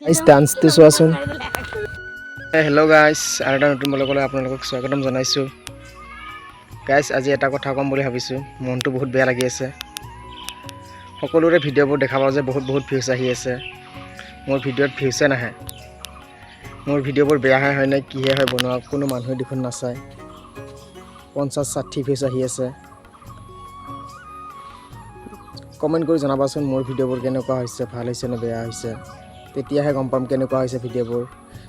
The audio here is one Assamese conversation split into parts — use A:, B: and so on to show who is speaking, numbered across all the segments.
A: গাইছ, ডান্সটো চোৱাচোন। হেল্ল' গাইছ, আৰু এটা নতুন ব্লগলৈ আপোনালোকক স্বাগতম জনাইছোঁ। গাইছ, আজি এটা কথা ক'ম বুলি ভাবিছোঁ। মনটো বহুত বেয়া লাগি আছে। সকলোৰে ভিডিঅ'বোৰ দেখা পাওঁ যে বহুত বহুত ভিউজ আহি আছে, মোৰ ভিডিঅ'ত ভিউজে নাহে। মোৰ ভিডিঅ'বোৰ বেয়াহে হয় নে কিহে হয় বনোৱা কোনো মানুহে দেখোন নাচায়। 50-60 ভিউজ আহি আছে। কমেণ্ট কৰি জনাবাচোন, মোৰ ভিডিঅ'বোৰ কেনেকুৱা হৈছে, ভাল হৈছে নে বেয়া হৈছে। তেতিয়াহে গম পাম কেনেকুৱা হৈছে ভিডিঅ'বোৰ।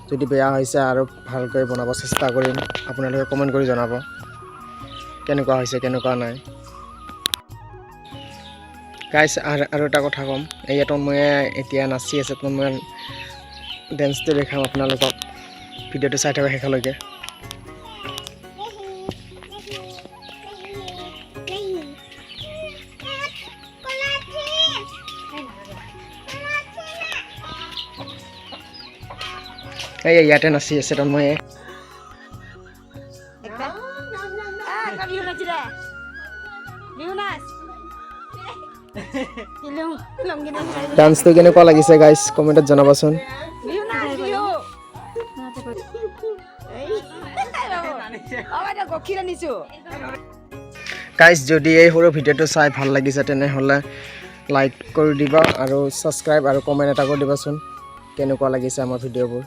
A: যদি বেয়া হৈছে, আৰু ভালকৈ বনাব চেষ্টা কৰিম। আপোনালোকে কমেণ্ট কৰি জনাব কেনেকুৱা হৈছে, কেনেকুৱা নাই। গাইছ, আৰু এটা কথা ক'ম। ইয়াতো মই এতিয়া নাচি আছে, তো মই ডেন্সটো দেখাম আপোনালোকক। ভিডিঅ'টো চাই থাকক শেষলৈকে। এই ইয়াতে নাচি আছে তন্ময়ে।
B: বিহু নাচি দে, বিহু নাচ। লংগি নাচ।
A: ডান্সটো কেনেকুৱা লাগিছে গাইছ, কমেণ্টত জনাবাচোন।
B: বিহু নাচ, বিহু। অ বাইদেউ, গাখীৰ আনিছো।
A: গাইছ, যদি এই সৰু ভিডিঅ'টো চাই ভাল লাগিছে, তেনেহ'লে লাইক কৰি দিবা আৰু ছাবস্ক্ৰাইব আৰু কমেণ্ট এটা কৰি দিবাচোন, কেনেকুৱা লাগিছে আমাৰ ভিডিঅ'বোৰ।